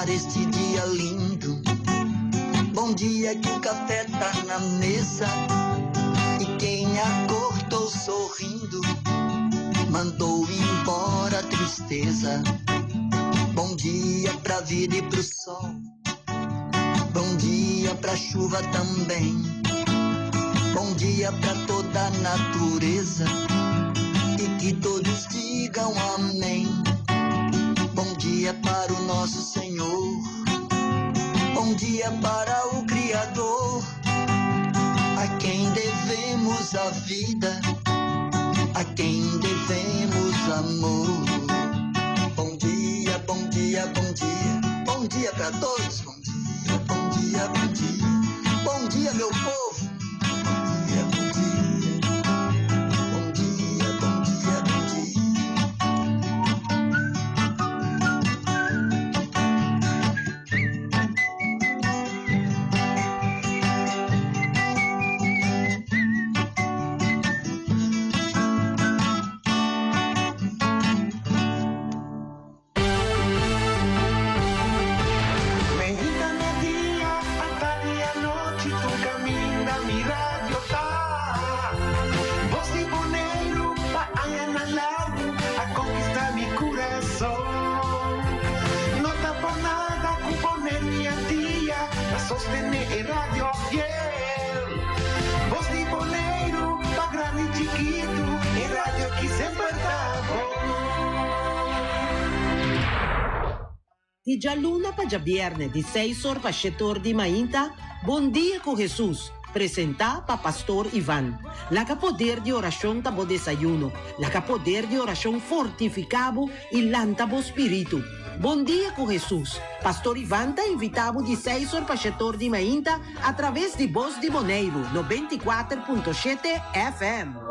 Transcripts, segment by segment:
para este dia lindo. Bom dia que o café tá na mesa. E quem acordou sorrindo, mandou embora a tristeza. Bom dia pra vida e pro sol. Bom dia pra chuva também. Bom dia pra toda a natureza. E que todos digam amém. Bom dia para o nosso Senhor. Bom dia para o Criador. A quem devemos a vida, a quem devemos amor. Bom dia, bom dia, bom dia. Bom dia para todos. Bom dia, bom dia, bom dia. Bom dia, meu povo. Bom dia, bom dia. Bom dia, bom dia, bom dia. Mainta merdia, atardi anochi, tur kaminda mi radio ta. Bos di Boneiru pa añanan largu a konkistá mi kurason. No ta por nada ku Boneiru i Antia ta sostené e radio fiel. Bos di Boneiru pa grandi i chikitu, e radio ki semper ta bon. Di djaluna pa djabièrnè di seis or pa shete or di mainta, Bon Dia ku Hesus, presentá pa Pastor Ivan. Laga poder di orashon ta bo desayuno, laga poder di orashon fortifiká bo i lanta bo spiritu. Bon Dia ku Hesus, Pastor Ivan ta invitá bo di seis or pa shete or di mainta atraves di Bos di Boneiru 94.7 FM.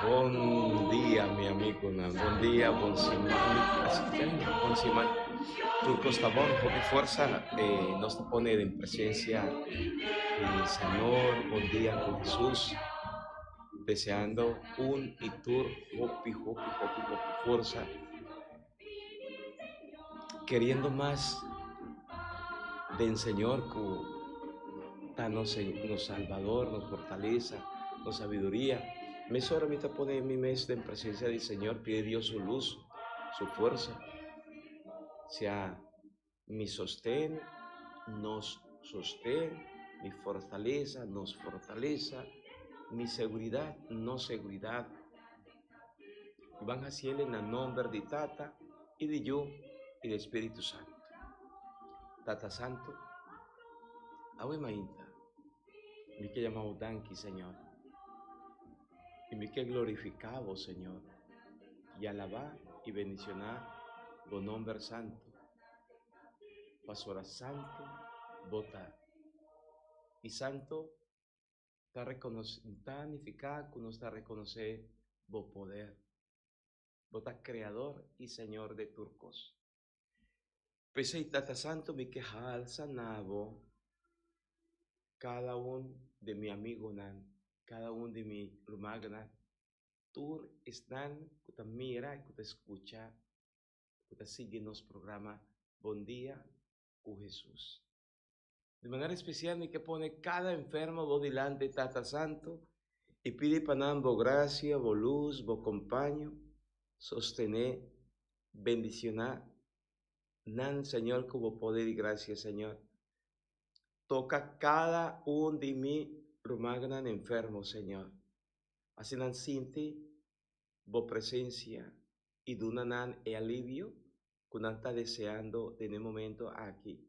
Bon dia mi amigunan, bon dia, bon siman, bon siman. Tur kos ta bon, hopi forsa nos ta pone den presencia di Señor, bon dia ku Hesus, deseando un y tur hopi hopi hopi hopi forsa, keriendo mas den Señor ku ta nos nos Salbador, nos fortalesa, nos sabiduria. Mesora mi ta pone mi mes den presencia di Señor, pidi Dios su luz, su fuerza, sea mi sosten, nos sosten, mi fortalesa, nos fortalesa, mi seguridad, nos seguridad. Y ban haciele na nomber di Tata y di Yu y di Espíritu Santo. Tata Santo, awe mainta, mi ke yama bo danki, Señor. Y mi ke glorifica bo, Señor, y alaba y bendiciona bo nomber santo. Pasobra santo bo ta. Y santo ta reconoce, ta nifica cu nos ta reconoce bo poder. Bo ta Creador y Señor de tur cos. P'esei, Tata Santo, mi ke halsa na bo cada un di mi amigonan, cada un di mi rumannan, tur esnan cu ta mira y cu ta scucha, cu ta sigui nos programa Bon Dia cu Jesus. Di manera especial mi ke pone cada enfermo bo dilanti, Tata Santo, y pidi pa nan bo gracia, bo luz, bo compaño, sostene, bendiciona nan, Señor, cu bo poder y gracia, Señor. Toca cada un di mi rumannan enfermo, Señor. Asina nan sinti bo presencia y duna nan e alivio cu nan ta deseando den e momento aki.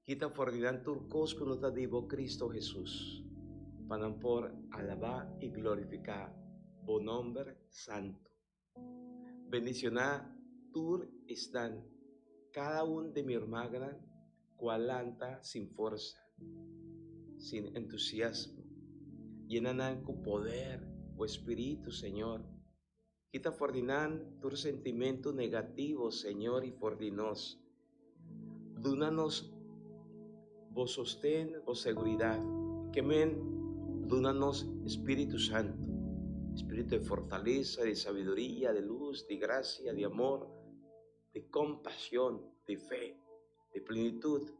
Kita for di nan tur kos ku no ta di bo Kristo Hesus, pa nan por alabá i glorifiká bo nòmber santu. Bendishoná tur esnan. Kada un di mi rumannan ku a lanta sin forsa, sin entusiasmo, yena nan ku poder, ku Spiritu, Señor. Kita for di nan tur sentimentu negativo, Señor, i for di nos. Duna nos Bo sosten, Bo seguridat. Ke men duna nos Spiritu Santu, spiritu di fortalesa, di sabiduria, di lus, di grasia, di amor, di compasion, di fe, di plenitud.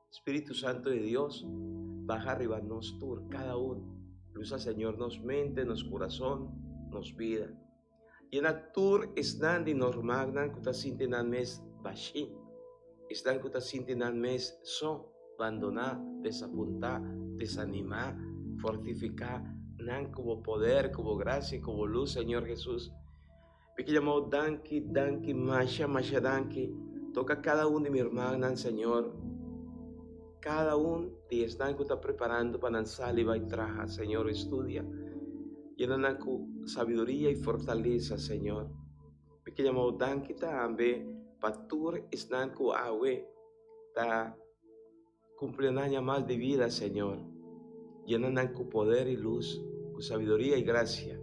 Spiritu Santo di Dios, baha riba nos tur, cada un. Lusa Señor nos mente, nos curason, nos bida. Yena tur esnan di nos rumannan cu ta sinti nan mes bashi, esnan cu ta sinti nan mes so, bandona, desapunta, desanima, fortifica nan cu bo poder, cu bo gracia, cu bo luz, Señor Jesus. Mi ke yamao danki, danki, masha, masha danki. Toka kada un di mi hermannan, Señor. Kada un di esnan ku ta preparando pa nan sali bai traha, Señor, o studia. Yena nan ku sabiduria i fortalesa, Señor. Mi ke yamao danki tambe pa tur esnan ku awe ta Cumpli un aña mas di vida, Señor. Yena nan cu poder y luz, cu sabiduria y gracia.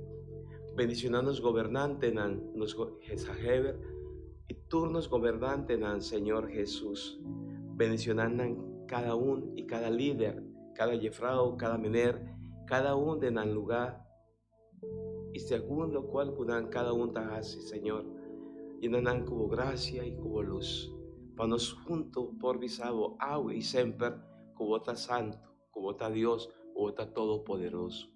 Bendiciona nos gobernantenan, nos gezaghebber y tur nos gobernantenan, Señor Jesus. Bendiciona nan cada un y cada lider, cada jefrao, cada meneer, cada un den nan lugar y segun locual cu nan cada un ta haci, Señor, yena nan cu bo gracia y cu bo luz, pa nos hunto por bisa bo awe y semper cu bo ta santo, cu bo ta Dios, cu bo ta todopoderoso.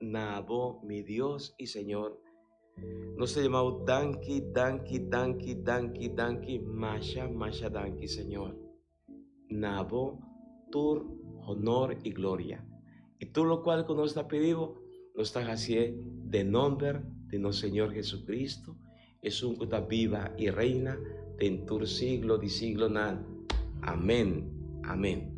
Na bo, mi Dios y Señor, nos ta yama bo danki, danki, danki, danki, danki, masha, masha danki, Señor. Na bo tur honor i gloria. I tur lokual ku nos ta pidi bo, nos ta hasié den nomber di nos Señor Jesucristo, esun ku ta biba i reina den tur siglo di siglonan. Amén. Amén.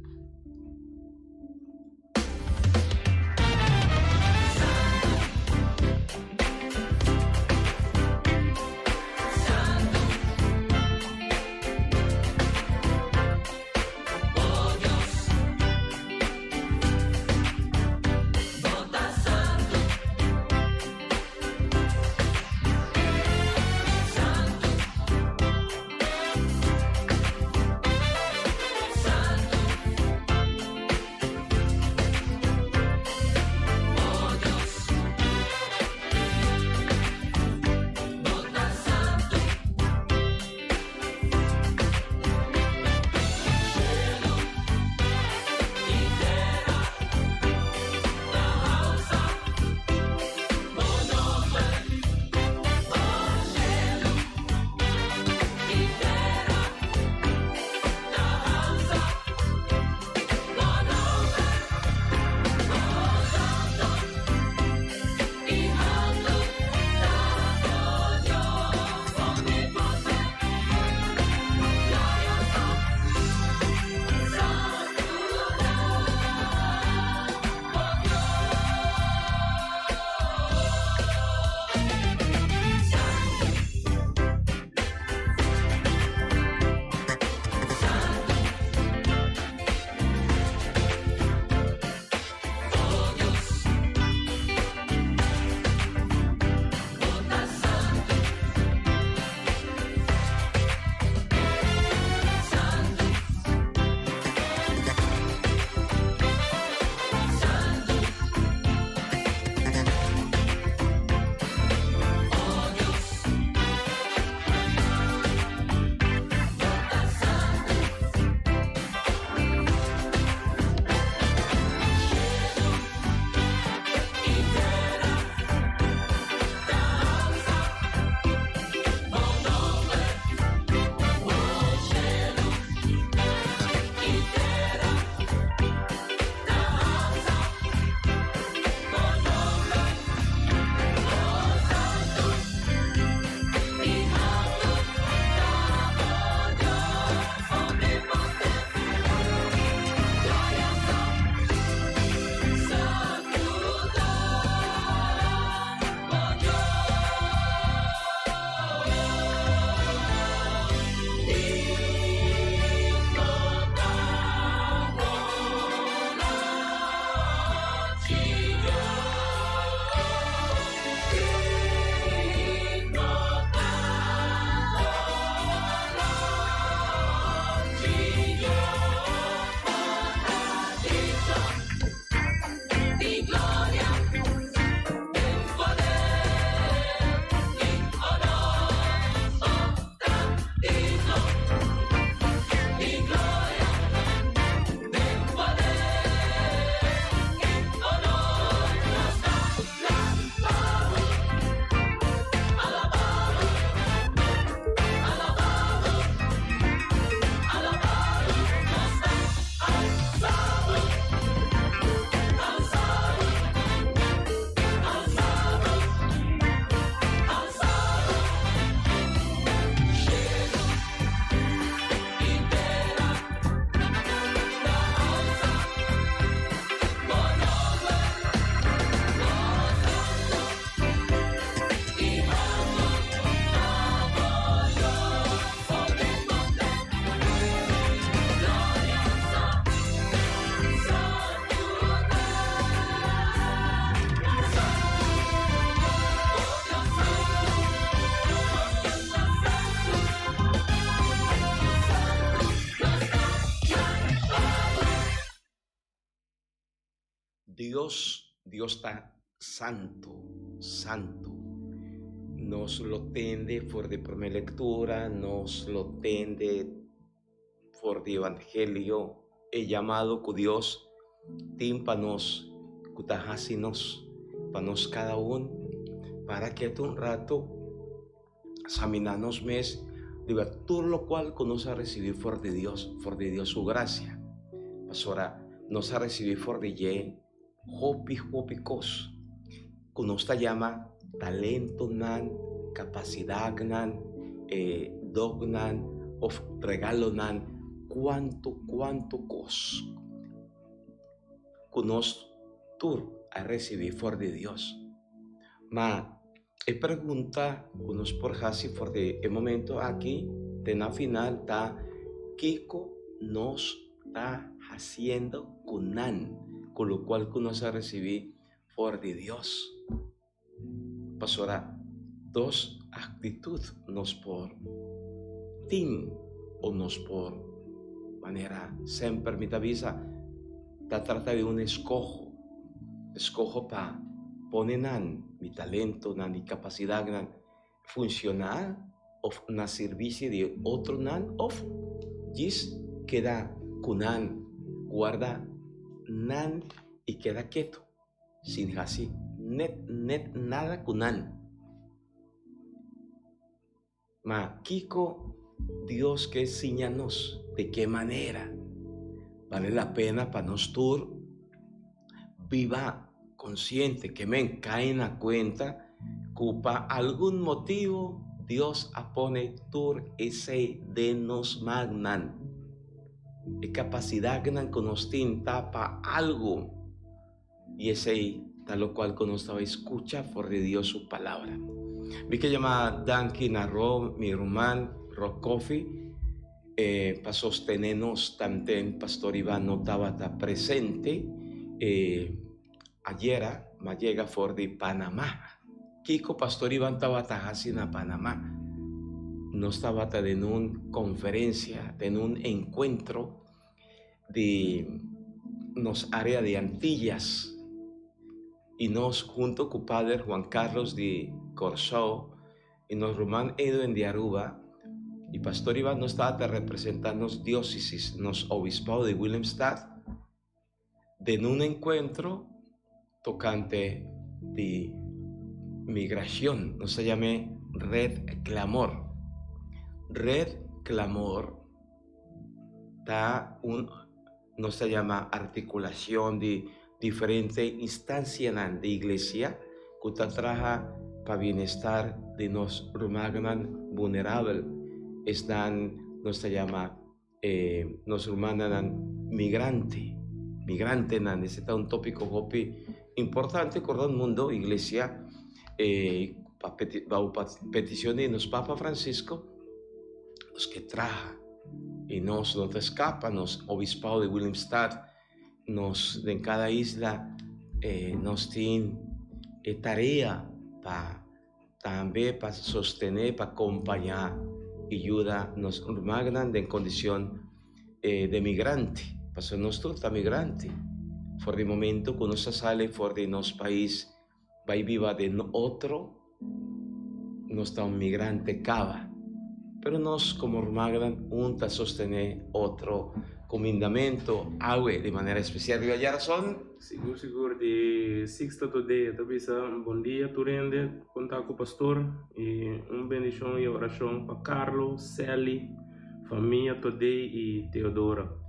Dios, Dios ta santo, santo. Nos lo tende for di prome lectura, nos lo tende for di evangelio, e llamado cu Dios tin pa nos, cu ta haci nos, pa nos cada un, para ketu un rato, Examiná nos mes riba tur lokual ku nos a risibí for di Dios, for di Dios su grasia. Pasobra nos a risibí for di dje hopi, hopi kos ku nos ta yama talentonan, kapasidatnan, e donnan òf regalonan, kuantu, kuantu kos ku nos tur a risibí for di Dios. Ma E pregunta ku nos por hasi for di e momento aki te na final ta, Kiko nos ta hasiendo ku nan, ku lokual ku nos a risibí for di Dios? Pasobra dos aktitut nos por tin o nos por manera semper mi ta bisa, Ta trata di un eskoho, eskoho pa pone nan, mi talentonan, mi kapasidatnan funshoná òf na sirvisio di otronan òf djis keda ku nan, guarda nan i keda ketu sin hasi nèt nèt nada ku nan. Ma kiko Dios ke siña nos? Di ke manera? Bale la pena pa nos tur biba konsiente ke men kai na kuenta ku pa algun motibu Dios a pone tur esei den nos mannan. E kapasidatnan ku nos tin ta pa algu. I esei ta lokual ku nos tabata skucha for di Dios su Palabra. Mi ke yama danki na Ro, mi ruman, Ro Coffie, e pa sostené nos tanten Pastor Ivan no tabata presente e ayera, ma yega for di Panamá. Kiko Pastor Ivan tabata hasi na Panamá? Nos tabata den un konferensia, den un enkuentro di nos área di Antillas i nos hunto ku Pader Juan Carlos di Kòrsou i nos ruman Edwin di Aruba i Pastor Ivan nos tabata representá nos diósesis, nos obispado di Willemstad den un enkuentro tokante di migrashon. Nos ta yam'é Red Clamor. Red Clamor ta un nos ta yama artikulashon di diferente instansianan di iglesia ku ta traha pa bienestar di nos rumannan bunerabel, esnan nos ta yama e nos rumannan migrante, migrantenan, ese ta un tópiko hopi importante ku rònt mundo iglesia pa petishon di nos Papa Francisco nos ke traha i nos no ta skapa nos obispado di Willemstad nos den kada isla nos tin e tarea pa tambe pa sostené pa kompañá i yuda nos rumannan den kondishon de migrante pasobra nos tur ta migrante for di momento ku nos a sali for di nos pais bai biba den otro nos ta un migrante kaba pero nos komo rumannan un ta sostené otro kumindamentu awe di manera espesial riba djarason. Sigur sigur di Sixto Today ta bisa bon dia tur hende konta ku pastor i un bendishon i orashon pa Carlo, Sally, famia Today i Teodora.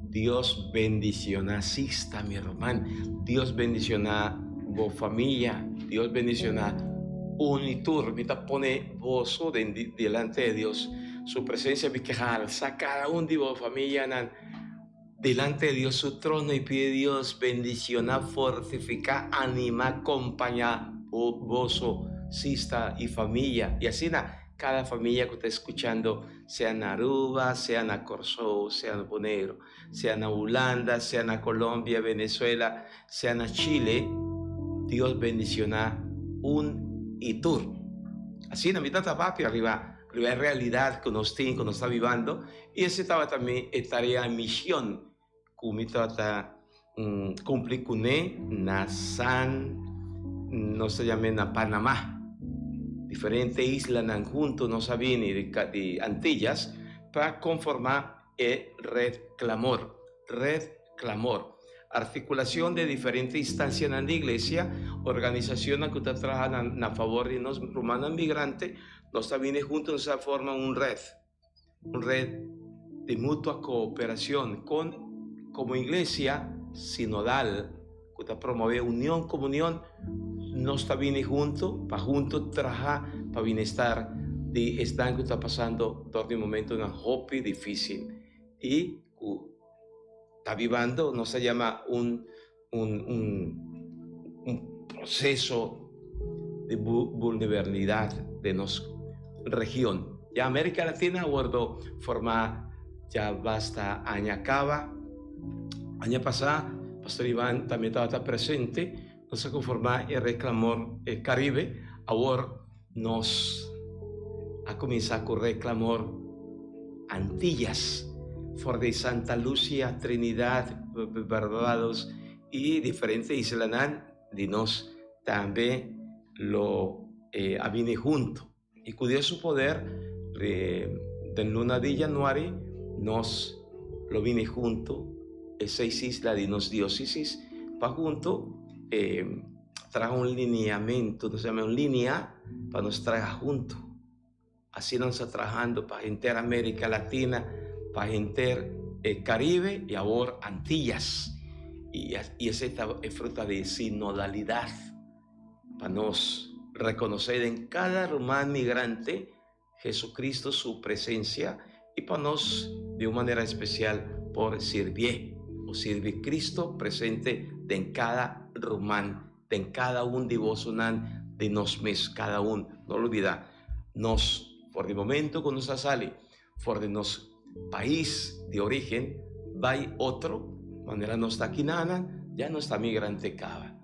Dios bendiciona Sixta mi ruman Dios bendiciona bo familia Dios bendiciona un y tur mi ta pone boso den delante de Dios su presencia mi ke halsa cada un di bo familianan delante de Dios su trono y pidi Dios bendiciona fortifica anima compaña boso Sixta y familia y asina Kada familia ku ta eskuchando, sea na Aruba, sea na Kòrsou, sea na Boneiru, sea na Hulanda, sea na Colombia, Venezuela, sea na Chile, Dios bendishoná un i tur. Asina mi ta papia riba riba e realidat ku nos tin, ku nos ta bibando, i esei tabata mi e tarea, e mishon ku mi tabata. cumpli cune na San, nos ta yam'e na Panama. Diferente islanan hunto nos a bini di Antillas pa conforma e Red Clamor. Red Clamor. Articulacion di diferente instancianan di iglesia, organisacionnan cu ta traha na favor di nos rumannan migrante, nos ta bini hunto nos a forma un red. Un red di mutua cooperacion con como iglesia sinodal cu ta promove union, comunion, nos ta bini hunto pa hunto traha pa bienestar di esnan cu ta pasando dor di momentonan hopi dificil y cu ta bibando nos ta yama un un un un proceso di vulnerabilidad den nos region. Ya America Latina a wordo forma ya basta aña caba. Aña pasa Pastor Ivan tambe tabata presente. Nos a conforma e Red Clamor Caribe. Awor nos a cuminsa cu Red Clamor Antillas, for di Santa Lucia, Trinidad, Barbados y diferente islanan di nos tambe lo a bini hunto. Y cu Dios su poder, den luna di januari nos lo bini hunto, e seis isla di nos diocesis, pa hunto traha un lineamento, nos yama un linea, pa nos traha hunto. Asina nos ta trahando pa henter America Latina, pa henter e Caribe y awor Antillas. Y esey ta e fruta di sinodalidad, pa nos reconoce den cada ruman migrante Jesucristo su presencia y pa nos di un manera especial por sirbié o sirbi Cristo presente den cada ruman, den cada un di bosonan, di nos mes, cada un. No lubida, nos for di momento cu nos a sali for di nos pais di origen bay otro, manera nos ta aki nanan, ya nos ta migrante caba.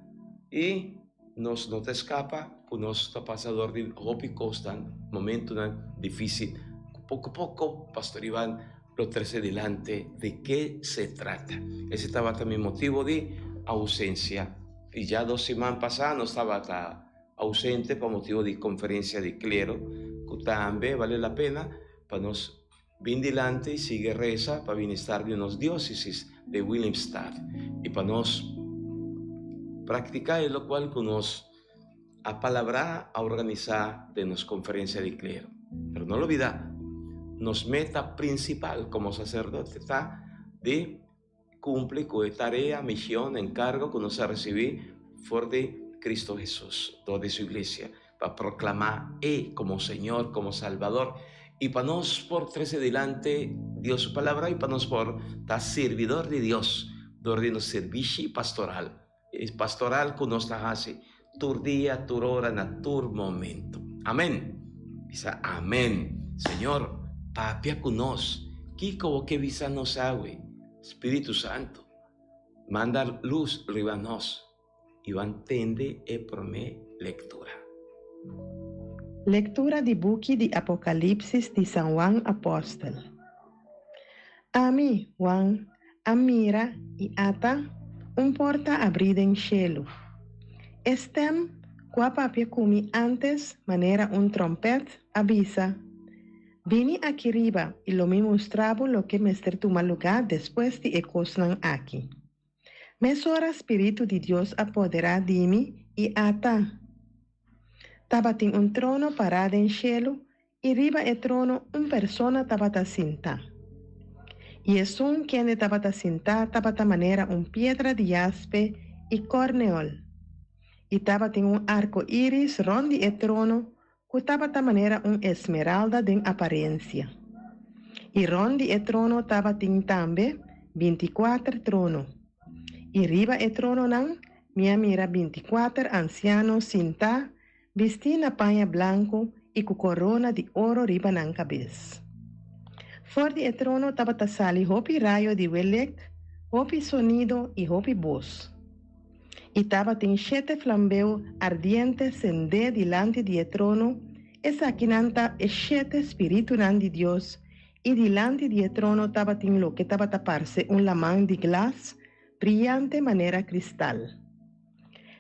Y Nos no ta skapa ku nos ta pasa dor di hopi kosnan, momentunan difísil. Ku poko poko Pastor Ivan lo trese dilante di ke se trata. Ese tabata mi motibu di ousensia. I ya dos siman pasá nos tabata ousente pa motibu di konferensia di klero, ku tambe bale la pena pa nos bin dilanti i sigui resa pa bienestar di nos diósesis di Willemstad i pa nos praktiká e lokual ku nos a palabrá a organisá den nos konferensia di klero. Pero no lubidá, nos meta prinsipal komo saserdote ta di kumpli ku e tarea, mishon, enkargo ku nos a risibí for di Kristu Hesus dor di su iglesia, pa proklamá E komo Señor, komo Salbador, i pa nos por trese dilanti Dios su Palabra i pa nos por ta sirbidor di Dios dor di nos sirbishi pastoral, e pastoral ku nos ta hasi tur dia, tur ora, na tur momento. Amen. Bisa amen. Señor, papia ku nos. Kiko bo ke bisa nos awe? Spiritu Santu, manda lus riba nos i ban tende e promé lektura. Lektura di buki di Apokalipsis di San Juan Apòstel. Ami, Juan, a mira i ata un porta abrí den shelu. E stèm ku a papia ku mi ántes manera un tròmpèt a bisa, Bini aki riba i lo mi mustra bo loke mester tuma lugá despues di e kosnan aki. Mesora spiritu di Dios a poderá di mi i ata! Tabatin un trono pará den shelu i riba e trono un persona tabata sintá. I esun kende tabata sintá tabata manera un piedra di jaspe i kòrneol. I tabatin un arko iris rònt di e trono ku tabata manera un esmeralda den aparensia. I rònt di e trono tabatin tambe bintikuater trono. I riba e trononan mi a mira bintikuater ansiano sintá Bistí na paña blanku i ku korona di oro riba nan kabes. For di e trono tabata sali hopi rayo di welek, hopi sonido i hopi bos. I tabatin shete flambeu ardiente sendé dilanti di e trono, esakinan ta e shete spiritunan di Dios, i dilanti di e trono tabatin loke tabata parse un laman di glas, briante manera kristal.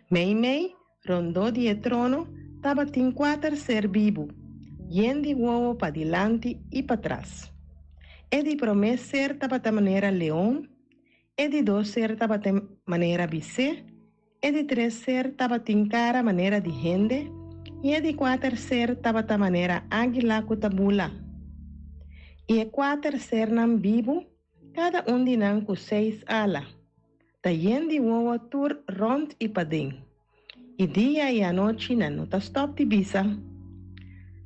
Meimei, rondó di e trono, tabatin kuater ser bibu, yen di wowo padilanti i patras. E di promé ser tabata manera leon, e di dos ser tabata manera bisé, e di tres ser tabatin kara manera di hende, i e di kuater ser tabata manera águila ku ta bula. I e kuater sernan bibu, kada un di nan ku seis ala, ta yen di wowo tur rònt i paden, i dia i anochi nan no ta stòp di bisa,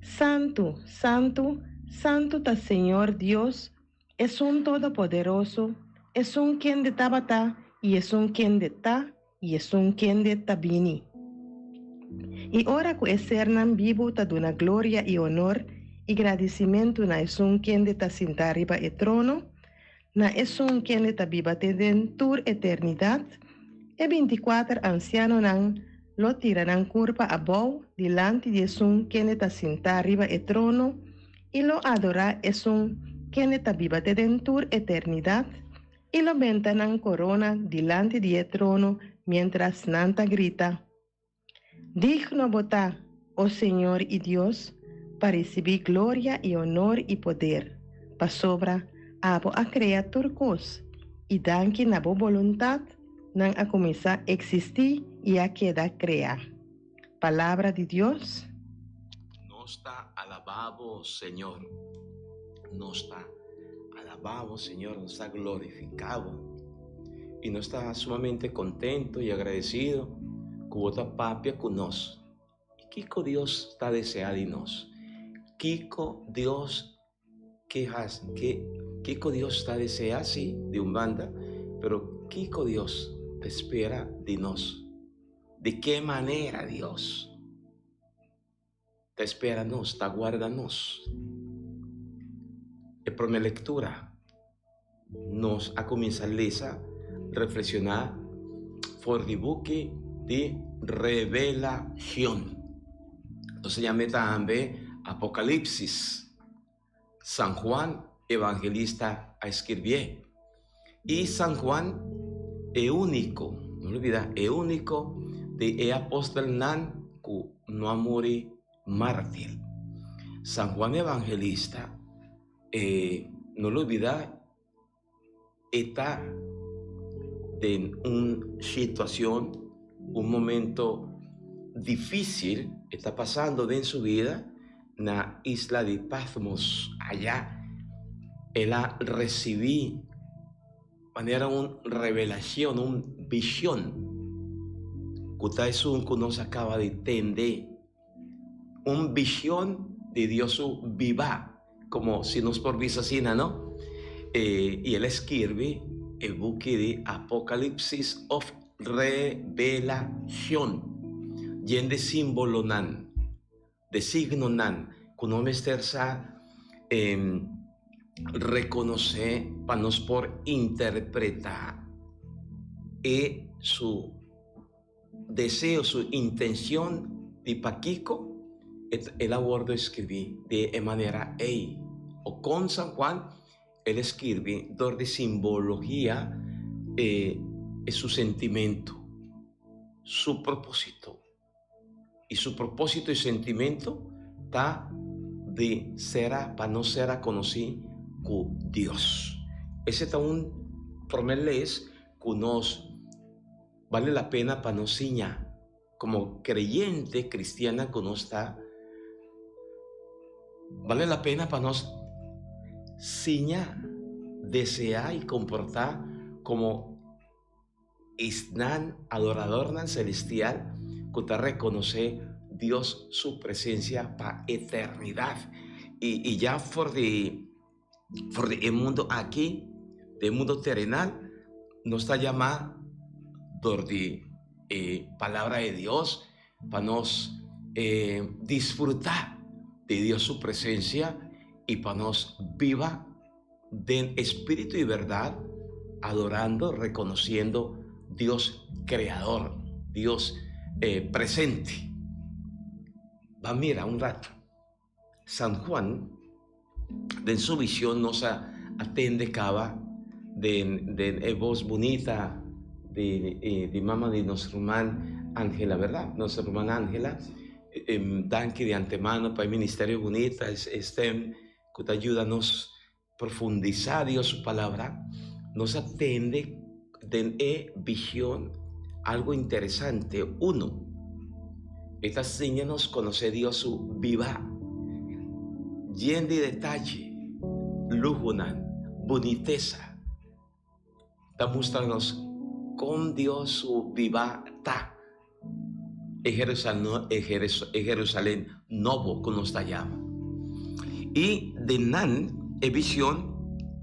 Santu, santu, santu ta Señor Dios, Esun Todopoderoso, Esun kende tabata i Esun kende ta i Esun kende ta bini. I ora ku e sernan bibu ta duna gloria i onor i gradisimentu na Esun kende ta sintá riba e trono, na Esun kende ta biba te den tur eternidat, e bintikuater ansianonan lo tira nan kurpa abou dilanti di Esun kende ta sintá riba e trono i lo adorá Esun kende ta biba te den tur eternidat, i lo benta nan korona dilanti di e trono miéntras nan ta grita, Digno bo ta, o Señor i Dios, pa risibí gloria i onor i poder, pasobra abo a krea tur kos, i danki na bo boluntat nan a kuminsá eksistí i a keda kreá. Palabra di Dios. Nos ta alabá bo, Señor. Nos ta alabá bo, Señor. Nos ta glorifiká bo. I nos ta sumamente kontento i agradesido ku bo ta papia ku nos. I kiko Dios ta deseá di nos? Kiko Dios ke hasi? Ke, kiko Dios ta deseá? Sí, di un banda, pero kiko Dios ta spera di nos? Di ke manera Dios ta spera nos, ta guarda nos? E prome lectura nos a cuminsa lesa, reflexiona for di buki di Revelacion. Nos ta yam'e tambe Apocalipsis. San Juan Evangelista a skirbié. I San Juan e úniko, no olbida, e úniko di e apòstelnan ku no a muri mártir. San Juan Evangelista, e no olbida, e ta den un situacion, un momento dificil e ta pasando den su vida na isla di Patmos. Aya el a recibi manera un revelacion, un vision, cu ta esun cu nos a caba di tende. Un vision di Dios su biba, como si nos por bisa asina, no? E, y el a skirbi e buki di Apocalipsis of Revelacion, yen di simbolonan, di signonan cu nos mester sa reconoce pa nos por interpreta e su Deseo, su intencion di pakico el a wordo escribi di e manera ey o con San Juan el escribi dor di simbologia e su sentimento, su proposito. Y su proposito y sentimento ta di sera pa no sera conoci cu Dios. Ese ta un prome les cu nos. Bale la pena pa nos siña como creyente cristiana cu nos ta, bale la pena pa nos siña desea y comporta como esnan adoradornan celestial cu ta reconoce Dios su presencia pa eternidad. Y y ya for di For di e mundo aki, di e mundo terenal, nos ta yamá dor di e Palabra di Dios pa nos disfrutá di Dios su presensia i pa nos biba den espíritu i bèrdat, adorando, rekonosiendo Dios Kreador, Dios presente. Ban mira un rato. San Juan den su vision nos a atende caba den den e voz bunita di di mama di nos ruman Angela, berdad? Nos ruman Angela. Danki di antemano pa e ministerio bunita, e stem ku ta yuda nos profundisá Dios su palabra. Nos a tende den e vision algo interesante. Uno, e ta siña nos konosé Dios su biba, yen di detaye, luhonan, bunitesa. Ta mustra nos kon Dios su biba ta. E Jerusalén nobo ku nos ta yama. I den nan e vision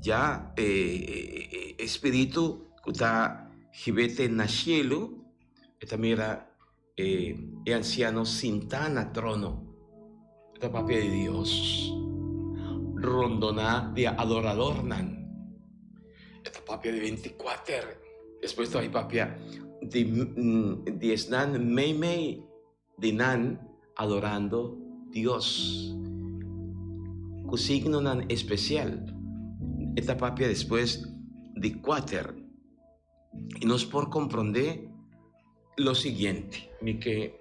ya e spiritu ku ta hib'é na shelu, e ta mira e ansiano sintá na trono. E ta papia di Dios rondoná di e adoradornan. E ta papia di bintikuater. Despues ta bai papia di di esnan meimei di nan adorando Dios ku signonan espesial. E ta papia despues di kuater. I nos por komprondé lo siguiente. Mi ke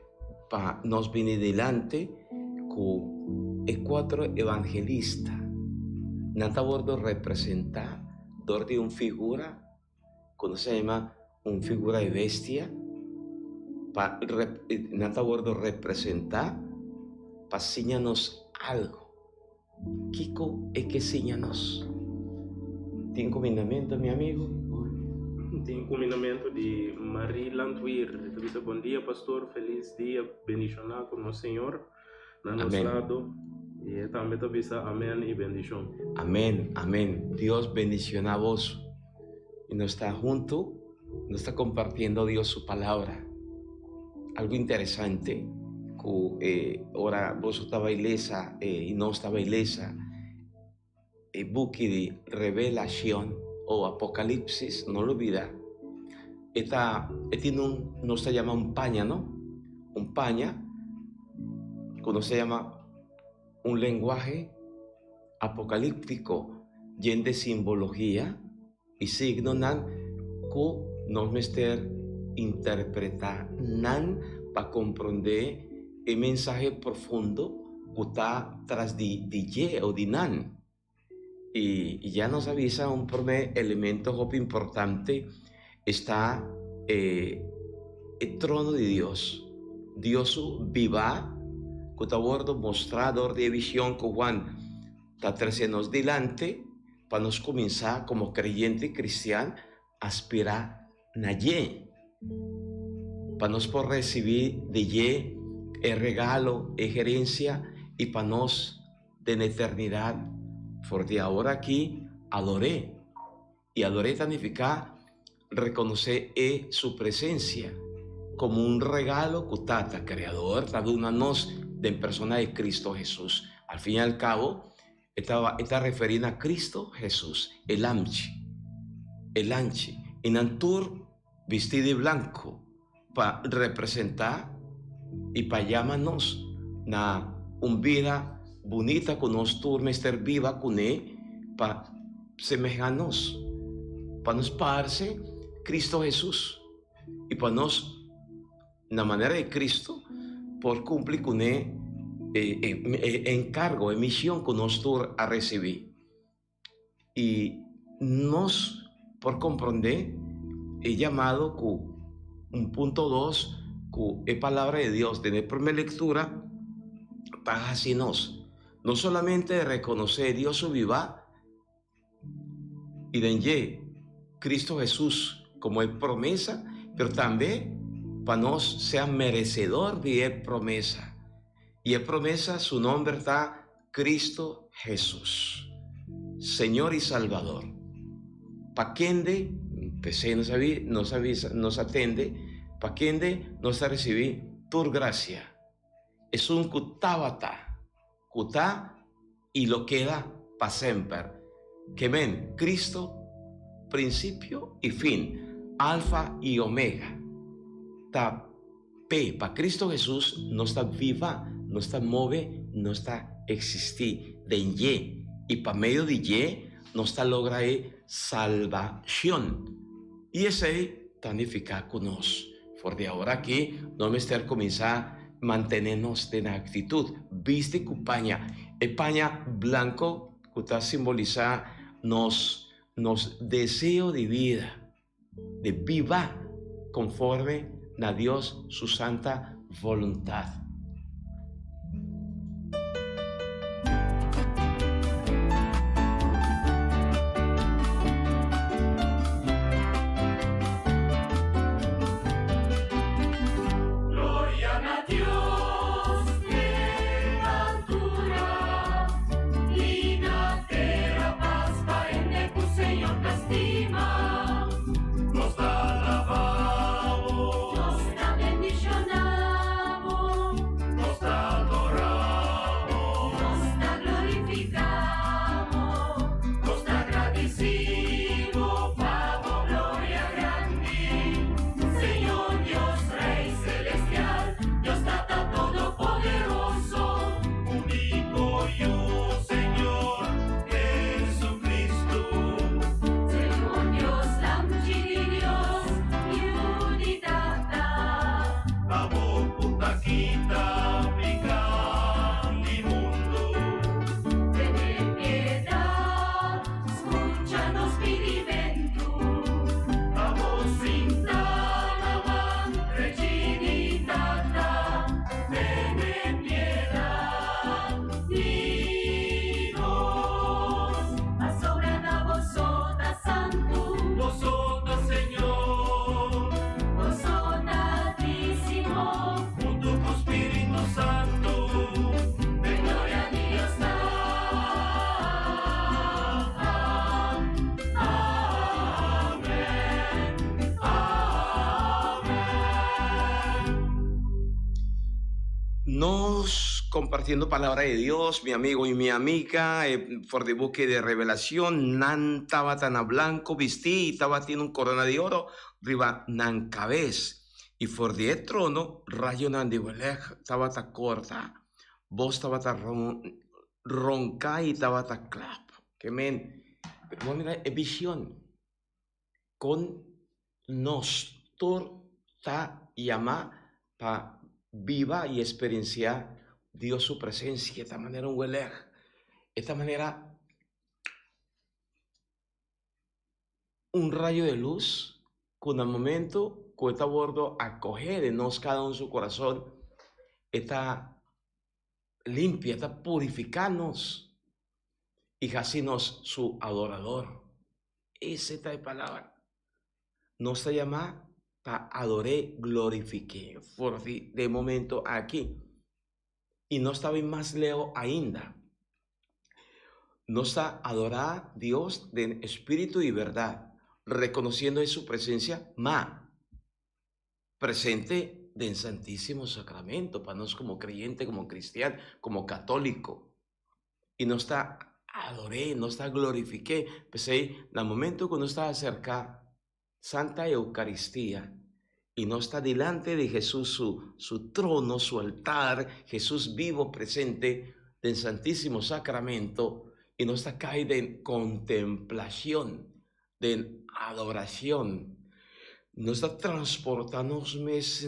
pa nos bini dilanti ku e kuatro evangelista. Nan ta wòrdu representá dor di un figura ku nos ta yama un figura di bestia, pa nan ta wòrdu representá pa siña nos algu. Kiko e ke siña nos? Tin kumindamentu, mi amigu? Tin kumindamentu di Marie Landweer. E ta bisa, Bon dia, pastor. Felis dia bendishoná ku nos Señor na nos lado. I e tambe ta bisa, Amèn i bendishon. Amèn, amèn. Dios bendishoná boso. I nos ta huntu, nos ta kompartiendo Dios su palabra. Algu interesante ku e ora boso ta bai lesa i nos ta bai lesa e buki di Revelashon o Apokalipsis, no lubida e ta e tin un nos ta yama un paña no, un paña ku nos ta yama un lenguahe apokalíptiko yen di simbologia. E signonan ku nos mester interpretá nan pa komprondé e mensahe profundo ku ta tras di dje o di nan. I ya nos a bisa un promé elemento hopi importante esta e e trono di Dios. Dios su bibá ku ta wòrdu mostrá dor di e vision ku Juan ta trese nos dilanti. Pa nos kuminsá komo kreyente kristian aspirá na dje, pa nos por risibí di dje e regalo, e herensia i pa nos den eternidat for di awor aki ador'é. I ador'é ta nifiká rekonosé e su presensia komo un regalo ku Tata Kreador ta duna nos den persona di Kristu Hesus. Al fin i al kabo, E ta e ta referí na Cristo Hesus, e Lamchi, e Lanchi, i nan tur bistí di blanku pa representá i pa yama nos na un bida bunita ku nos tur mester biba kuné pa semehá nos, pa nos parse Cristo Hesus i pa nos. Na manera di Cristo por cumpli cune e encargo, e mision cu nos tur a recibi. Y nos por comprende e llamado cu un punto dos cu e Palabra di Dios den e prome lectura ta haci nos. No solamente reconoce Dios su biba, I den dje, Cristo Hesus como e promesa, pero tambe pa nos sea merecedor di e promesa. I e promesa su nomber ta Cristo Hesus, Señor i Salbador. Pa kende, p'esei nos a nos a bisa, nos a tende, pa kende nos ta ricibi tur gracia. Esun cu tabata, cu ta i lo keda pa semper. Ke men, Cristo, prinsipio i fin, Alfa i Omega. Ta p'e, pa Cristo Hesus, nos ta viva, nos ta move, nos ta eksistí den dje, i pa medio di dje nos ta logra e salbashon. I esei. ta nifiká ku nos. For di awor aki nos mester kuminsá mantené nos den aktitut bisti ku paña, e paña blanko ku ta simbolisá nos nos deseo di bida, di biba konforme na Dios su santa voluntat. Gloria na Dios den altura i na tera pas pa hende ku Señor ta stima. Nos ta alabá bo. Nos ta bendishoná bo. Nos ta adorá bo. Nos ta glorifiká bo. Nos ta gradisí bo pa bo gloria grandi. Señor Dios Rey Celestial, Dios Tata Todopoderoso. Único Yu Señor Jesucristo. Señor Dios, Lamchi di Dios, Yu di Tata. Abo ku ta kita piká di mundu. Tene piedad, skucha nos pidimentu. Abo sinta na man drechi di Tata, tene piedad di nos. Pasobra na bo so ta santu. Bo so ta Señor. Bo so ta Altísimo. Huntu ku Spiritu Santu. Den gloria di Dios Tata. Amen. Amen. Nos compartiendo palabra de Dios, mi amigo y mi amiga, eh, for di buki de Revelación, nan tabata na blanco bistí y tabatin un corona di oro riba nan cabes. Y for di e trono rayonan di welek tabata corta, bos tabata ronca y tabata klap. Ke men, bo mira e vision con nos tur ta yama pa biba y experiencia Dios su presencia. Ta manera un welek, e ta manera un rayo de luz cu na momento cu e ta wordo acoge den nos cada un su corazon, e ta limpia, ta purifica nos y haci nos su adorador. Ese ta e palabra. Nos ta yama pa ador'é, glorifik'é for di e momento aki. I nos ta bin mas leu ainda. Nos ta adorá Dios den espíritu i bèrdat, rekonosiendo e su presensia, ma presente den Santísimo Sacramento pa nos komo kreyente, komo kristian, komo katóliko. I nos ta ador'é, nos ta glorifik'é. P'esei, na momento ku nos ta aserká Santa Eucaristia i nos ta dilanti di Hesus su su trono, su altar, Hesus bibo presente den Santísimo Sacramento i nos ta kai den kontemplashon, den adorashon. Nos ta transporta nos mes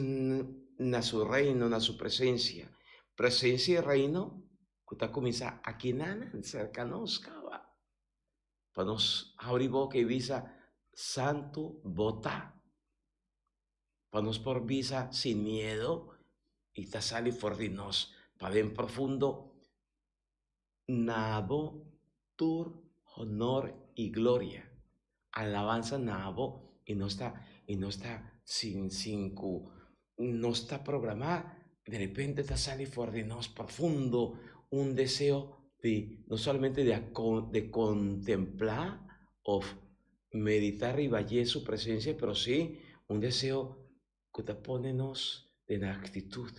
na su reino, na su presensia. Presensia i reino ku ta kuminsá akinan serka nos kaba. Pa nos habri boka i bisa, Santu bo ta. Pa nos por bisa sin miedo i ta sali for di nos paden profundo, Na bo tur honor i gloria. Alabansa na bo i nos ta i nos ta sin sin ku nos ta programá, de repente ta sali for di nos profundo un deseo di no solamente di di kontemplá òf meditá riba dje su presensia, pero sí un deseo ku ta pone nos den aktitut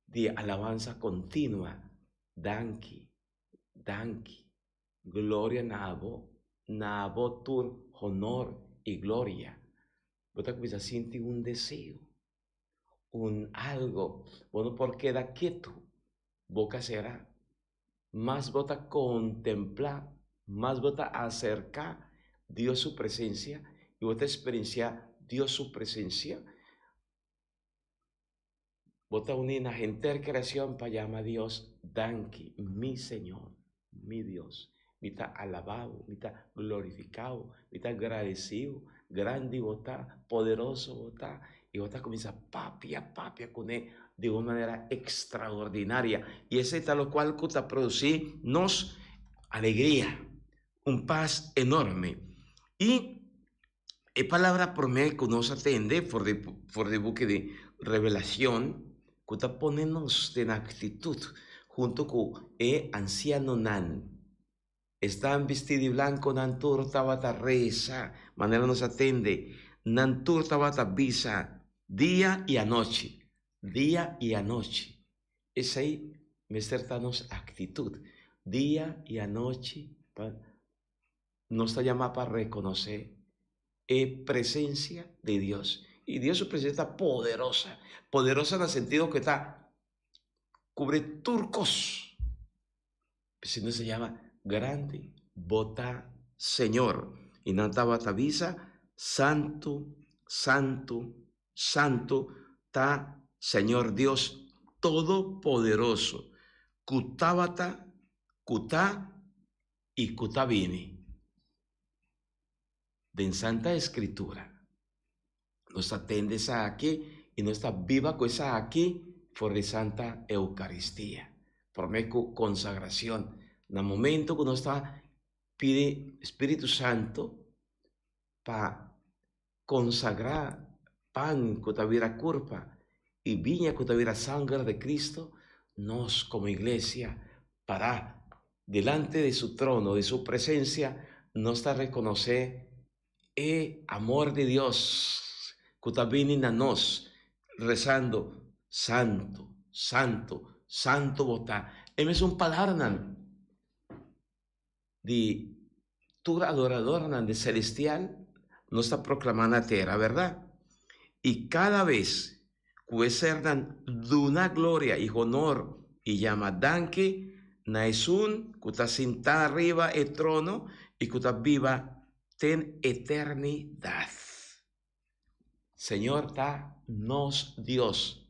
di alabansa kontinua, Danki, danki, gloria na abo, na abo tur honor i gloria. Bo ta kuminsá sinti un deseo, un algo, bo no por keda ketu, boka será. Mas bo ta kontemplá, mas bo ta aserká Dios su presensia i bo ta eksperensiá. Dios su presencia. Bo ta uní na henter kreashon pa yama Dios danki, mi Señor, mi Dios. Mi ta alabá bo, mi ta glorifiká bo, mi ta gradesí bo. Grandi bo ta, poderoso bo ta, i bo ta kuminsá papia, papia kuné di un manera ekstraordinaria. I esei ta lokual ku ta produsí nos alegria, un pas enorme. I E palabra promé ku nos a tende for di for di buki di Revelashon ku ta pone nos den aktitut huntu ku e ansianonan. Esnan bistí di blanko nan tur tabata resa manera nos a tende, nan tur tabata bisa dia i anochi, dia i anochi. Esei mester ta nos aktitut, dia i anochi pa Nos ta yamá pa rekonosé e presensia di Dios. I Dios su presensia ta poderosa. Poderosa na sentido ku e ta kubri tur kos. P'esei nos ta yama grandi bo ta Señor. I nan tabata bisa, Santu, santu, santu ta Señor Dios Todopoderoso, ku tabata, ku ta i ku ta bini. Den Santa Escritura nos ta tende esaki i nos ta biba ku esaki for di Santa Eucaristia, prome ku consagracion. Na momento ku nos ta pidi Spiritu Santo pa consagra pan ku ta bira kurpa i biña ku ta bira sanger di Cristo, nos komo iglesia pará delante di su trono, di su presensia, nos ta rekonosé e amor di Dios ku ta bini na nos rezando, Santu, Santu, Santu bo ta. E mesun palabranan di tur adoradornan di celestial nos ta proclama na tera, berdad? Y cada bes cu e sernan duna gloria y honor y yama danki na esun cu ta sinta riba e trono y cu ta biba ten eternidad. Señor ta nos Dios.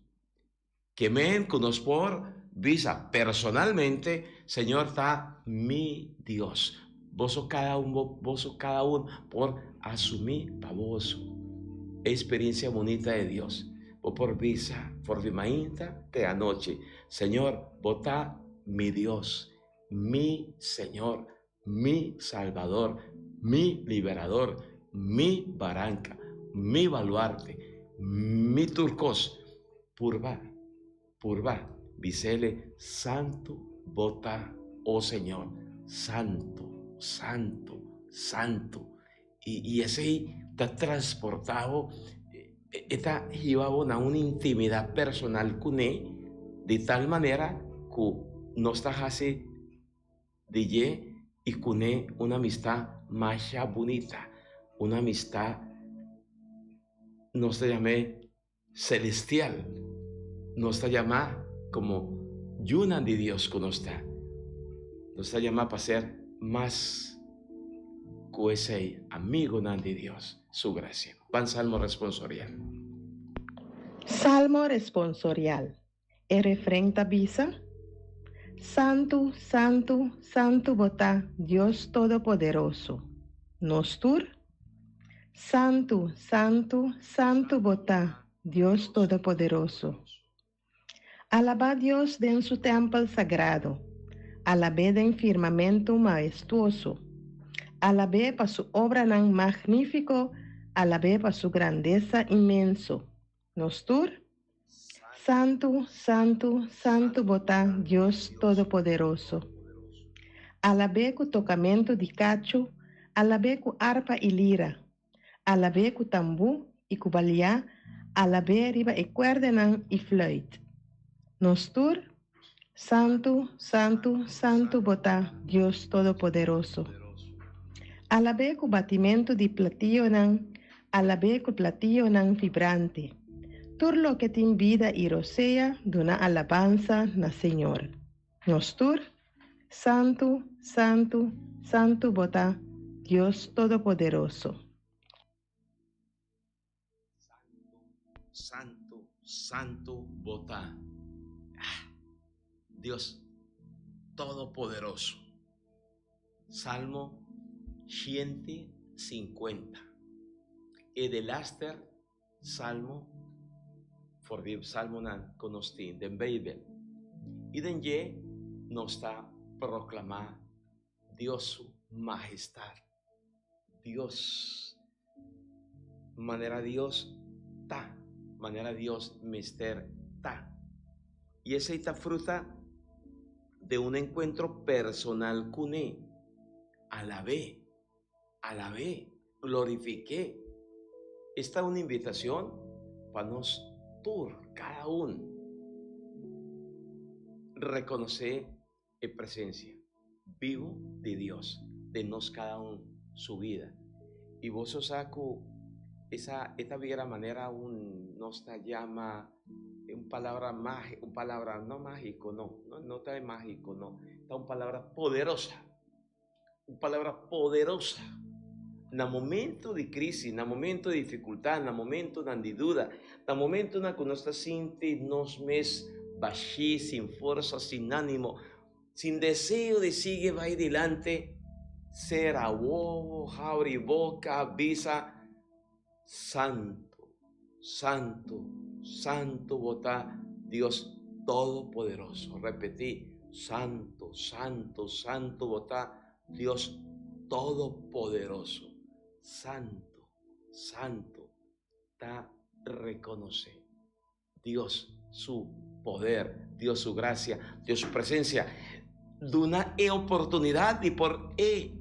Ke men ku nos por bisa personalmente, Señor ta mi Dios. Boso kada un, boso kada un por asumí pa boso e experiencia bunita de Dios. Bo por bisa for di mainta te anochi, Señor, bo ta mi Dios, mi Señor, Mi Salbador, mi Liberador, mi Baranka, mi Baluarte, mi tur kos. Purba, purba, bis'Ele, Santu bo ta, o Señor, santu, santu, santu. I, i esei ta transportá bo, e ta hiba bo na un intimidat personal kuné, di tal manera ku nos ta hasi Di dje i kuné un amistad masha bunita, un amistad nos ta yam'é celestial, nos ta yamá komo yunan di Dios ku nos ta. Nos ta yamá pa ser mas ku esei, amigonan di Dios, su gracia. Ban Salmo responsorial. Salmo responsorial. E refren ta bisa, Santu, santu, santu bo ta, Dios Todopoderoso. Nos tur? Santu, santu, santu bo ta, Dios Todopoderoso. Alabá Dios den su tèmpel sagrado, alab'é den firmamentu maestuoso. Alab'é pa su obranan magnífiko, alab'é pa su grandesa inmenso. Nos tur? Santu, santu, santu bo ta, Dios Todopoderoso. Alab'é ku tokamentu di kachu, alab'é ku arpa i lira. Alab'é ku tambú i ku baliá, alab'é riba e kuèrdenan i flùit. Nos tur? Santu, santu, santu bo ta, Dios Todopoderoso. Alab'é ku batimentu di platillonan, alab'é ku platillonan vibrante. Tur loke tin bida i rosea duna alabansa na Señor. Nos tur, Santu, santu, santu bo ta, Dios Todopoderoso. Santo, Santo bo ta. Ah, Dios Todopoderoso. Salmo 150. E delaster salmo for di salmonan ku nos tin den Beibel. I den dje nos ta proklamá Dios su mahestat. Dios, manera Dios ta, manera Dios mester ta. I esei ta fruta de un enkuentro personal kuné. Alab'é, alab'é, glorifik'é. Esta un invitashon pa nos tur, kada un, rekonosé e presencia bibo di Dios den nos cada un su vida. Y boso sa cu esa e ta bira manera un nos ta yama un palabra mágico, un palabra no mágico, no, no, no ta mágico, no, ta un palabra poderosa, un palabra poderosa. Na momento di crisis, na momento di dificultad, na momentonan di duda, na momentonan cu nos ta sinti nos mes bashí, sin forsa, sin ánimo, sin deseo di sigui bai dilante, cera wowo, habri boca, bisa, Santo, Santo, Santo bo ta Dios Todopoderoso. Repetí, Santo, Santo, Santo bo ta Dios Todopoderoso. Santo, Santo ta reconoce Dios su poder, Dios su gracia, Dios su presencia. Duna e oportunidad di por e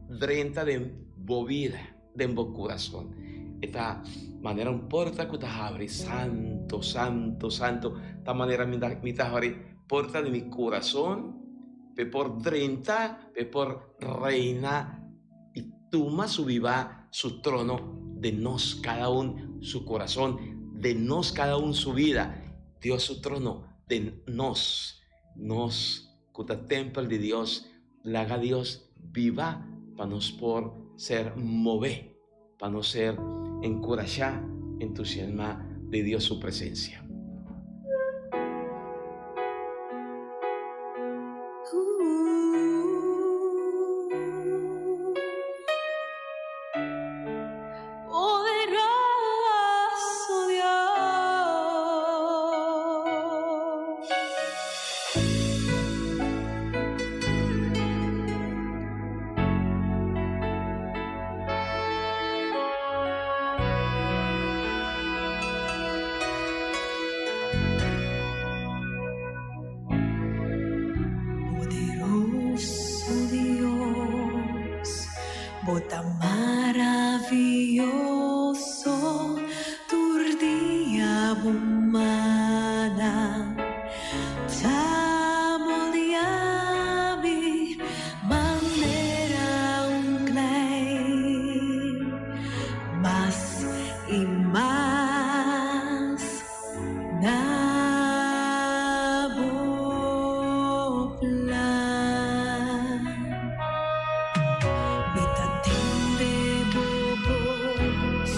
drenta den bo vida, den bo corazon. E ta manera un porta cu ta habri, Santo, Santo, Santo. Ta manera mi ta, mi ta habri porta di mi corazon p'e por drenta, p'e por reina i tuma su biba su trono den nos cada un su corazon, den nos cada un su vida, Dios su trono den nos, nos cu ta tempel di Dios, laga Dios biba pa nos por ser move, pa nos ser encurasha, entusiasma di Dios su presencia. Poderoso Dios. Poderoso Dios, bo ta maravioso, tur dia bo mana ta moldia mi manera un klei, mas i mas na bo plan. Mi ta tende bo bos,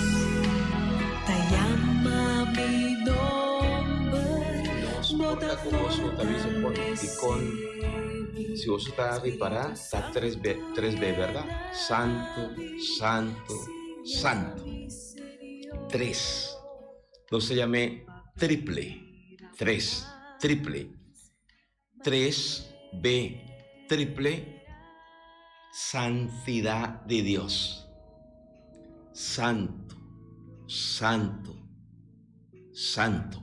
ta yama mi nomber, Nos bo por ta ta ku boso ta bisa kon dikon fortalece mi si boso ta ripará ta tres be tres be bèrdat santu santu santu tres nos ta yam'é triple tres triple tres be triple santidat di Dios santu santu santu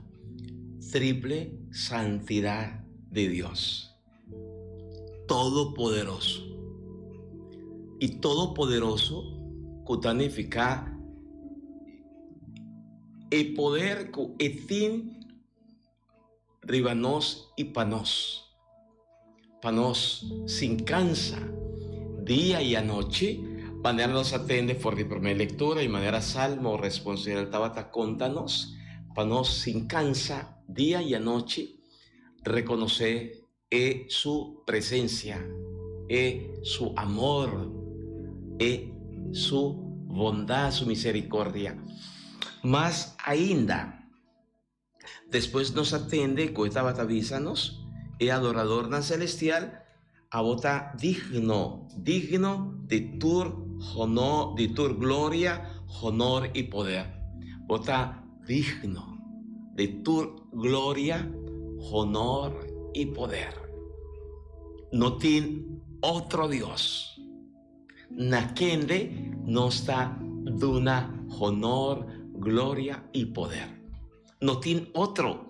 triple santidat di Dios Todopoderoso y Todopoderoso ku ta nifiká e poder ku e tin riba nos i pa nos, pa nos sin kansa dia i anochi, manera nos a tende for di promé lektura i manera Salmo responsorial tabata konta nos, pa nos sin kansa dia i anochi rekonosé e su presencia, e su amor, e su bondad, su misericordia. Mas ainda, despues nos a tende ku e tabata bisa nos, e adoradornan selestial, Abo ta digno, digno di tur honor, di tur gloria, honor i poder. Bo ta digno di tur gloria, honor i poder. No tin otro Dios na kende nos ta duna honor, gloria i poder. No tin otro.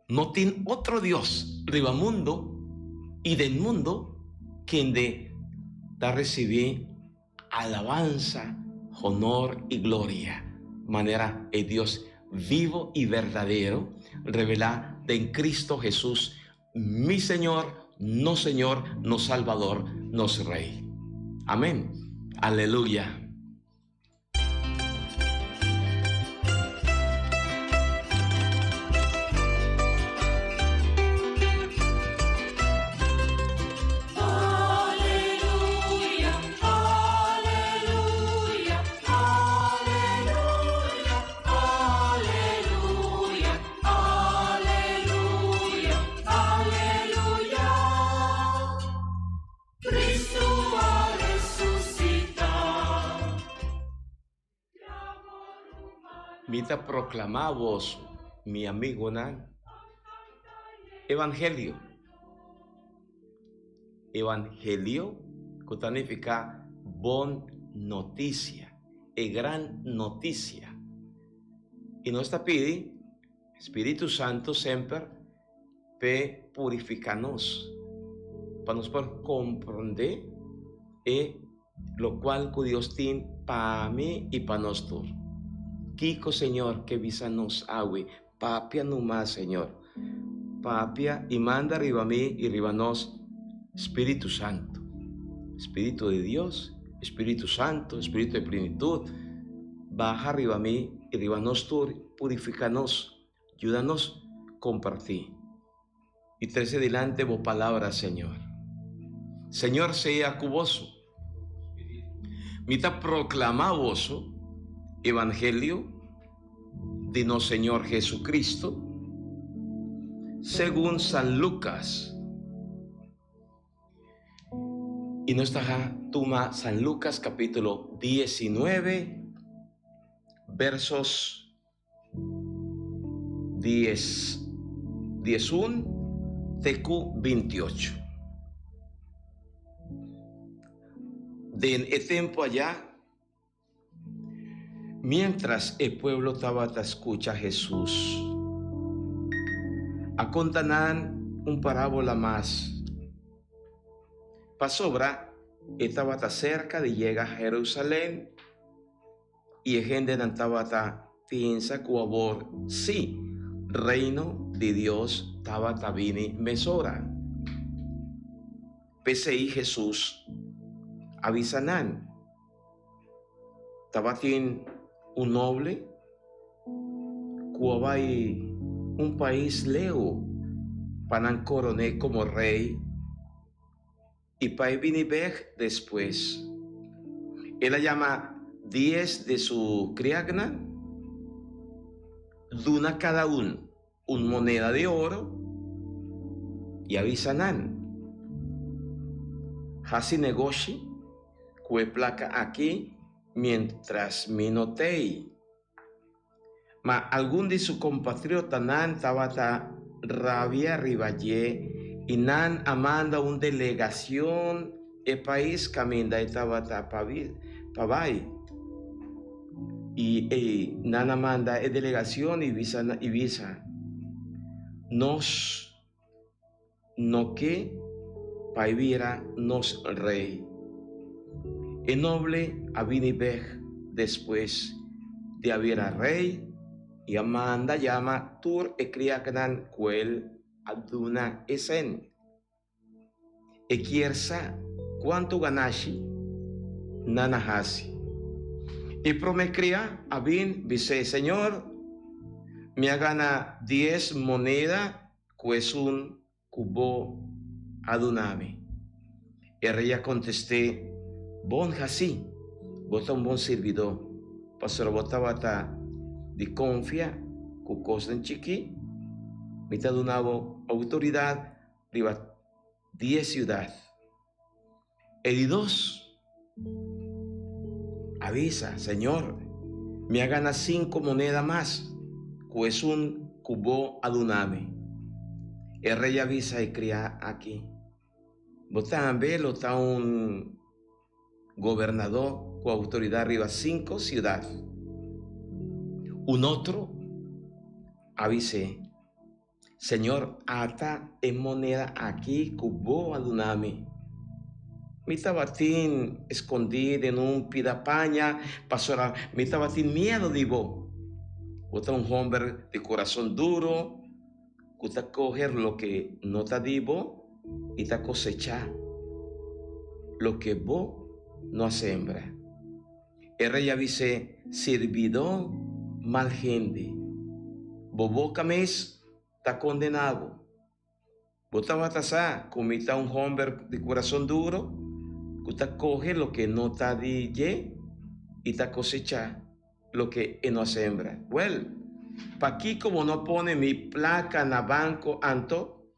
No tin otro Dios riba mundo i den mundo kende ta risibí alabansa, honor i gloria manera e Dios vivo i berdadero revelá den Cristo Hesus, mi Señor, nos Señor, nos Salbador, nos Rey. Amén. Aleluya. Mi ta proclama boso, mi amigonan, Evangelio. Evangelio cu ta nifica bon noticia, e gran noticia. Y nos ta pidi Spiritu Santo semper p'e purifica nos, pa nos por comprende e locual cu Dios tin pa mi y pa nos tur. Kico Señor ke bisa nos awe? Papia numa, Señor. Papia y manda riba mi y riba nos Spiritu Santo. Spiritu di Dios, Spiritu Santo, Spiritu di plenitud, baha riba mi y riba nos tur, purifica nos. Yuda nos comparti y trece dilante bo palabra, Señor. Señor sea cu boso. Mi ta proclama boso Evangelio di nos Señor Jesucristo segun San Lucas. Y nos ta tuma San Lucas capítulo 19 versos dies, diesun te ku bintiocho. Den e tempu ayá, miéntras e pueblo tabata skucha Hesus, a konta nan un parábola mas, pasobra e tabata serka di yega Herusalèn. I e hendenan tabata pensa ku awor sí, Reino di Dios tabata bini mesora. P'esei Hesus a bisa nan, Tabatin un noble ku a bai un pais leu pa nan koron'é komo rei. I pa e bini bek despues. El a yama dies di su kriagnan, duna kada un un moneda di oro i a bisa nan, Hasi negoshi ku e plaka aki miéntras mi no t'ei. Ma algun di su kompatriotanan tabata rabia riba dje i nan a manda un delegacion e pais kaminda e tabata pa bai. I nan a manda e delegacion i bisa, Nos no ke pa e bira nos rei. E noble a bini bek despues di a bira rei i a manda yama tur e kriaknan ku el a duna e sen. E kier sa kuantu ganashi nan a hasi. E promé kria a bin bis'é, Señor, mi a gana dies moneda ku esun ku bo a duna mi. E rei a kontest'é, Bon hasí, bo ta un bon sirbidó, pasobra bo tabata. di konfia ku kosnan chikí, mi ta duna bo outoridat riba dies siudat. E di dos a bisa, Señor, mi a gana sinku moneda mas ku esun ku bo a duna mi. E rei a bisa e kriá aki, Bo tambe lo ta un gobernadó ku outoridat riba sinku siudat. Un otro a bis'é, Señor, ata e moneda aki ku bo a duna mi. Mi tabatin skondí den un pida paña pasobra mi tabatin miedu di bo. Bo ta un hòmber di kurason duru ku ta kohe loke no ta di bo i ta kosechá loke bo no a sembra. E rei a bis'é, Sirbidó mal hende, bo boka mes ta kondená bo. Bo tabata sa ku mi ta un hòmber di kurason duru, ku ta kohe loke no ta di dje i ta kosechá loke e no a sembra. Wèl, pakiko bo no pone mi plaka na banko anto?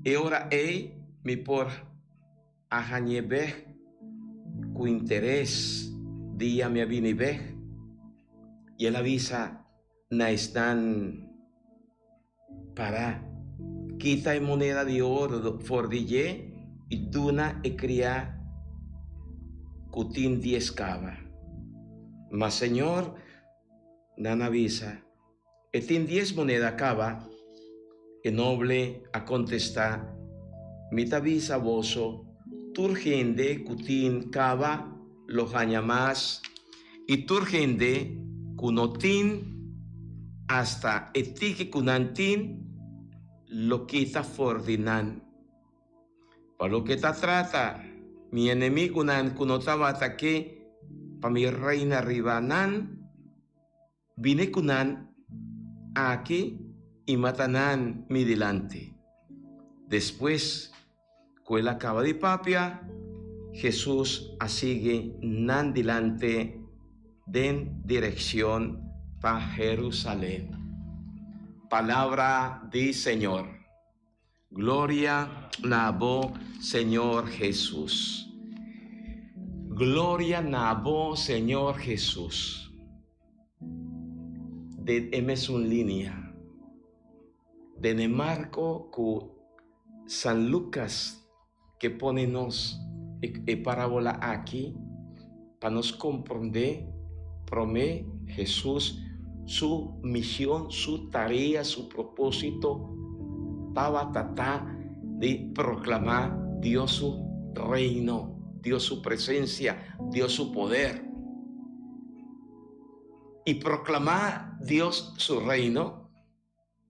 E ora ei mi por a hañ'é bèk ku interes dia mi a bini bèk. I el a bisa na esnan pará, Kita e moneda di oro for di dje i duna e kriá ku tin dies kaba. Ma Señor, nan a bisa, E tin dies moneda caba. E noble a contesta, Mi ta bisa boso, tur hende cu tin caba lo haña mas, y tur hende cu no tin, hasta e tiki cu nan tin lo kita for di nan. Pa loke ta trata mi enemigunan cu no tabata ke pa mi reina riba nan, Bini ku nan aki i mata nan mi dilanti. Despues ku el a kaba di papia, Hesus a sigui nan dilanti den direkshon pa Herusalen. Palabra di Señor. Gloria na bo, Señor Hesus. Gloria na bo, Señor Hesus. Den e mesun linia, den e marko ku San Lukas ke pone nos e parabola aki pa nos komprondé promé Hesus su mision, su tarea, su propósito tabata ta di proklamá Dios su Reino, Dios su presensia, Dios su poder. I proklamá Dios su Reino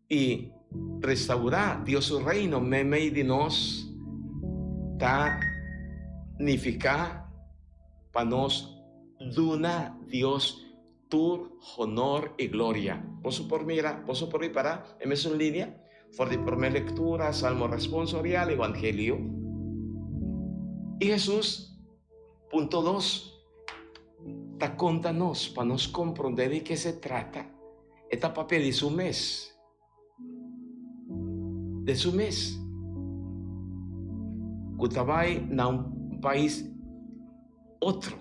I restaurá Dios su Reino meimei di nos ta nifiká pa nos duna Dios tur honor i gloria. Boso por mira, boso por ripará e mesun linia for di promé lektura, Salmo responsorial, Evangelio. I Hesus, punto dos, ta konta nos pa nos komprondé di ke se trata. E ta papia di su mes. De su mes. Ku ta bai na un pais otro.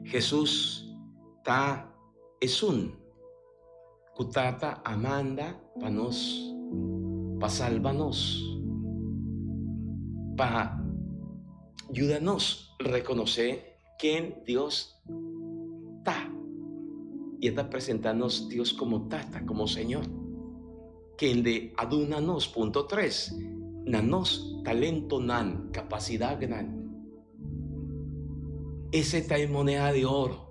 Hesus ta esun ku Tata a manda pa nos, pa salba nos, pa yuda nos rekonosé Ken Dios ta. I e ta presentá nos Dios komo Tata, komo Señor, kende a duna nos, punto tres, na nos talentonan, kapasidatnan. Ese ta e moneda di oro.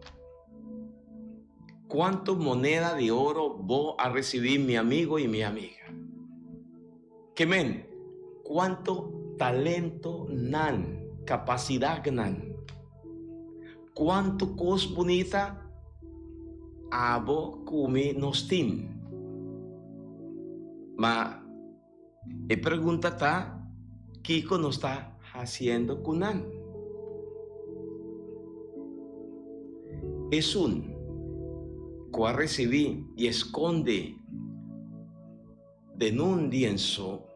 Kuantu moneda di oro bo a risibí, mi amigo i mi amiga? Ke men, kuantu talentonan, kapasidatnan, kuantu kos bunita abo ku mi nos tin. Ma e pregunta ta, kiko nos ta hasiendo ku nan? Esun. ku a risibí i e skonde den un lienso,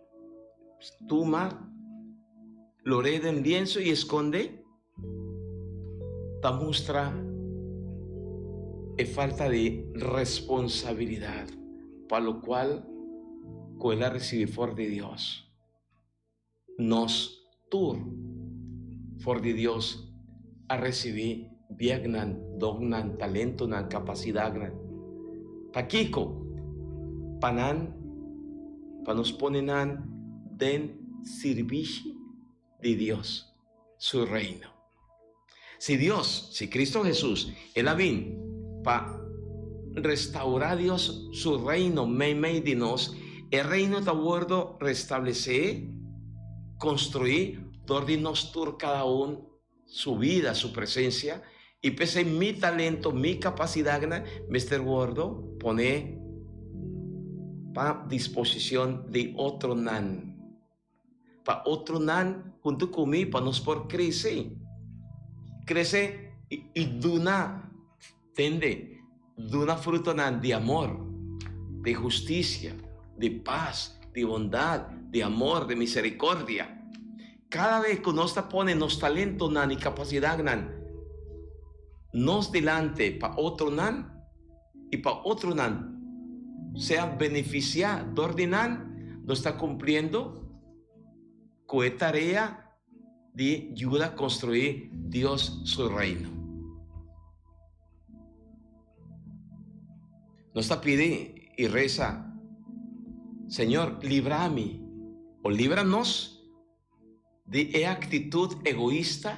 tuma lor'é den lienso i e skonde, ta mustra e falta di responsabilidat pa lokual ku el a risibí for di Dios. Nos tur for di Dios a risibí bieknan, donnan, talentonan, kapasidatnan. Pakiko? Pa nan, pa nos pone nan den sirbishi di Dios, su Reino. Si Dios, si Cristo Hesus, el a bin pa restaurá Dios su Reino meimei di nos, e Reino ta wordo restablesé, construí dor di nos tur cada un su vida, su presencia, y p'esei mi talento, mi capacidadnan mester wordo pone pa disposicion di otronan. Pa otronan huntu ku mi pa nos por krese. Krese i duna, tende, duna frutonan di amor, di hustisia, di pas, di bondat, di amor, di miserikordia. Kada bes ku nos ta pone nos talentonan i kapasidatnan nos dilanti pa otronan i pa otronan sea benefisiá dor di nan, nos ta kumpliendo ku e tarea di yuda konstruí Dios su Reino. Nos ta pidi i resa, Señor, libra mi o libra nos di e aktitut egoista,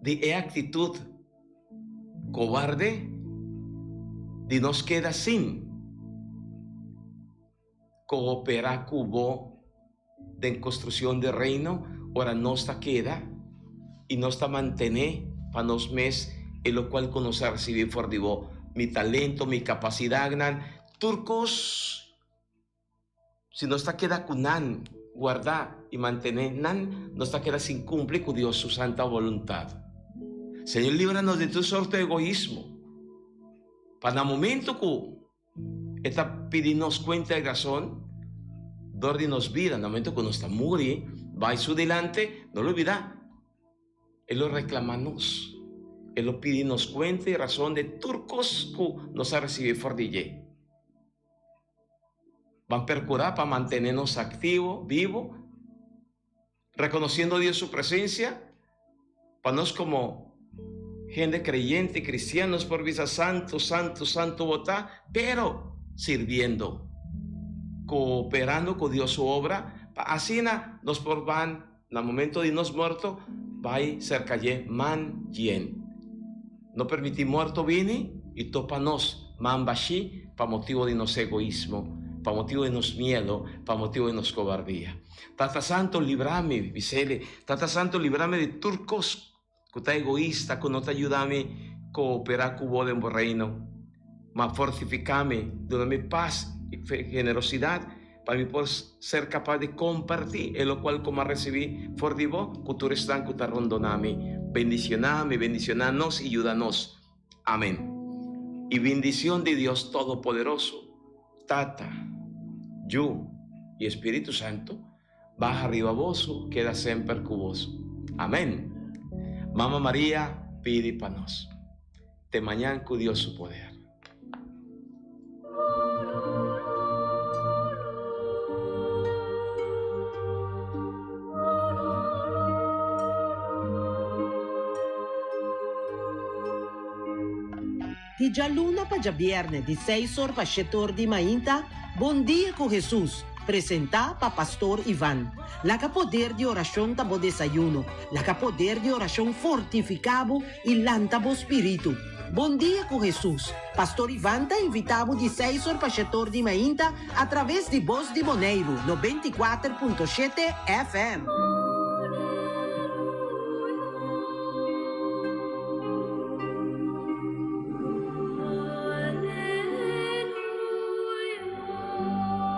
di e aktitut kobarde di nos keda sin kooperá ku bo den konstrukshon di Reino ora nos ta keda i nos ta mantené pa nos mes e lokual ku nos a risibí for di bo, mi talento, mi kapasidatnan, tur kos. Si nos ta keda ku nan, guardá i mantené nan, nos ta keda sin kumpli ku Dios su santa boluntat. Señor libra nos di tur sorto egoismo, pa na momento ku E ta pidi nos kuenta i rason dor di nos bida, na momento ku nos ta muri, bai Su dilanti, no lubidá, E lo reklamá nos. E lo pidi nos kuenta i rason di tur kos ku nos a risibí for di dje. Ban percura pa mantene nos activo, bibo, reconociendo Dios su presencia, pa nos como hende creyente, cristianos por bisa santo, santo, santo bo ta, pero sirbiendo, cooperando cu Dios su obra, pa asina nos por ban na momento di nos morto bay cerca dje man yen. No permiti morto bini y topa nos man bashi pa motibo di nos egoismo, pa motibo di nos miedo, pa motibo di nos cobardia. Tata Santo libra mi, bisele, Tata Santo libra mi di tur cos cu ta egoista, cu no ta yuda mi coopera cu bo den bo reino. Ma fortifica mi, duna mi paz y generosidad pa mi por ser capaz di comparti e locual cu mi a recibi for di bo cu tur esnan cu ta rondona mi. Bendiciona mi, bendiciona nos y yuda nos. Amen. Y bendicion di Dios Todopoderoso, Tata, Yu y Espiritu Santo, baha riba boso, keda semper cu boso. Amen. Mama Maria, pidi pa nos. Te mañan cu Dios su poder. Di djaluna pa djabierne di seis or pa shete or di mainta, Bon Dia ku Hesus, presentá pa Pastor Ivan. Laga poder di orashon ta bo desayuno, laga poder di orashon fortifiká bo i lanta bo spiritu. Bon Dia ku Hesus, Pastor Ivan ta invitá bo di seis or pa shete or di mainta atraves di Bos di Boneiru, 94.7 FM.